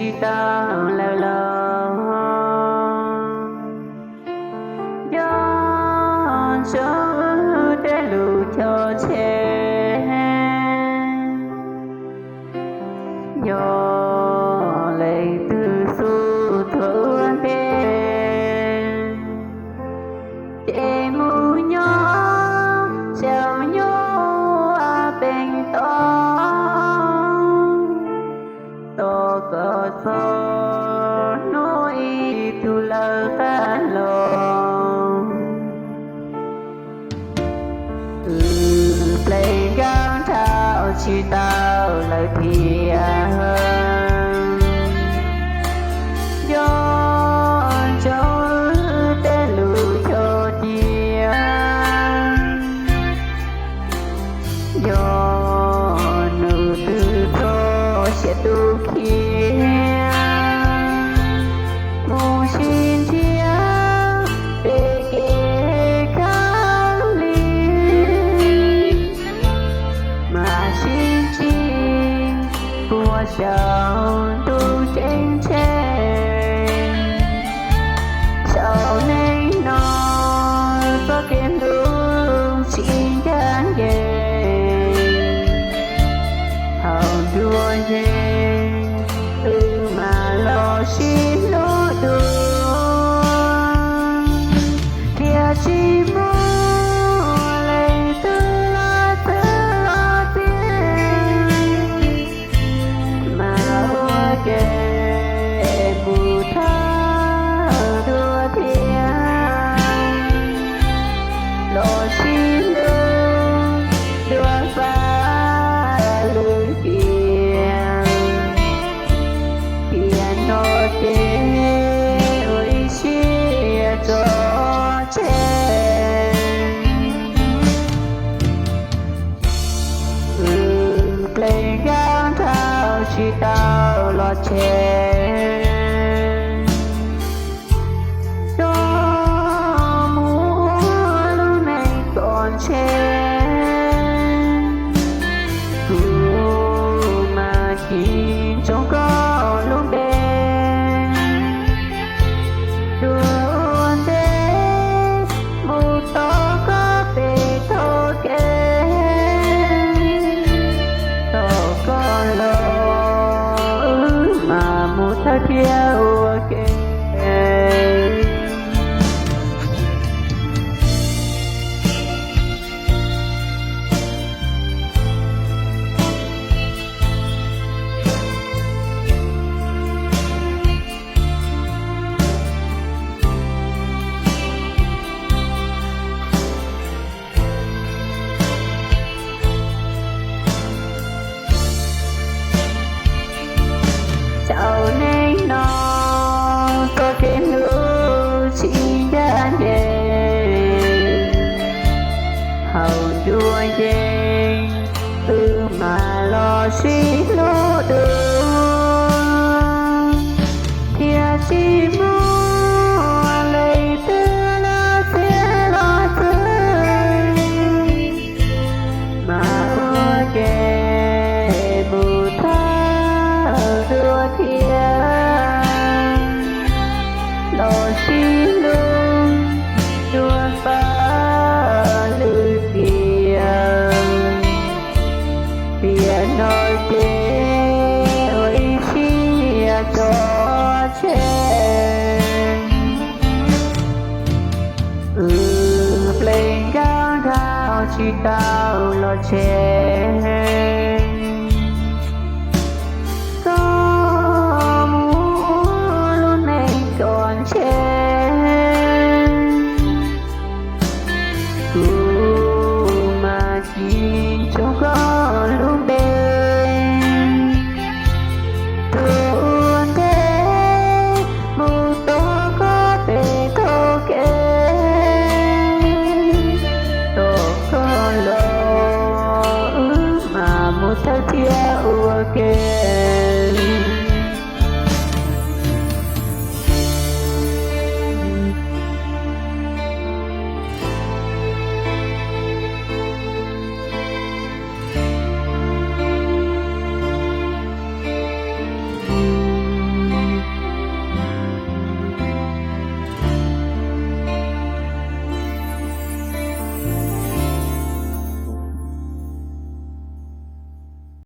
tsis tau lawm los, nco ntsoov wb tej lus chov tseg. Yog leej twg xub txuag ua ntej, ces mus nyob saum nyuag peeb toj, tos kom txog hnub ib tug lawv qab los. Wb plees nkauj nraug tsis tau lawm thiab, nco ntsoov wb tej lus chov cia. Yog nws twb txog siab tu khiav, mus sib ntsib pem kev khaub lig, mas sib ntsib puag saum ntuj ceeb tsheej. Saum neej no txoj kev hlub tsis ncaj ncees, thaum ntuj yeej wb mam los sib hlub dua, thiaj tsis muaj leej twg los txwv los txia, mas ua ke mus thawj dua thiab, los sib hlub dua pab lwm tiam. Tiam no ces ua ib siab tso tseg. Wb plees nkauj nraug tsis tau los tseg, rov mus ua lub neej kom ntshe. Kuv mas tsis ntsoov koj lub npe, tuag ua ntej mus tos koj pem tog kev. Tos koj los wb mam mus thawj thiab ua ke. Saum neej no txoj kev hlub tsis ncaj ncees, thaum ntuj yeej wb mam los sib hlub dua, thiaj tsis muaj leej twg los txwv los txwv, mas ua ke mus thawj dua thiab, los sib hlub dua pab lwm tiam. Tiam no ces ua ib siab tso tseg. Wb plees nkauj nraug tsis tau los tseg, koj mus ua lub neej kom ntshe. Kuv mas tsis ntsoov koj lub npe, tuag ua ntej mus tos koj pem tog kev. Tos koj los wb mam mus thawj thiab ua ke.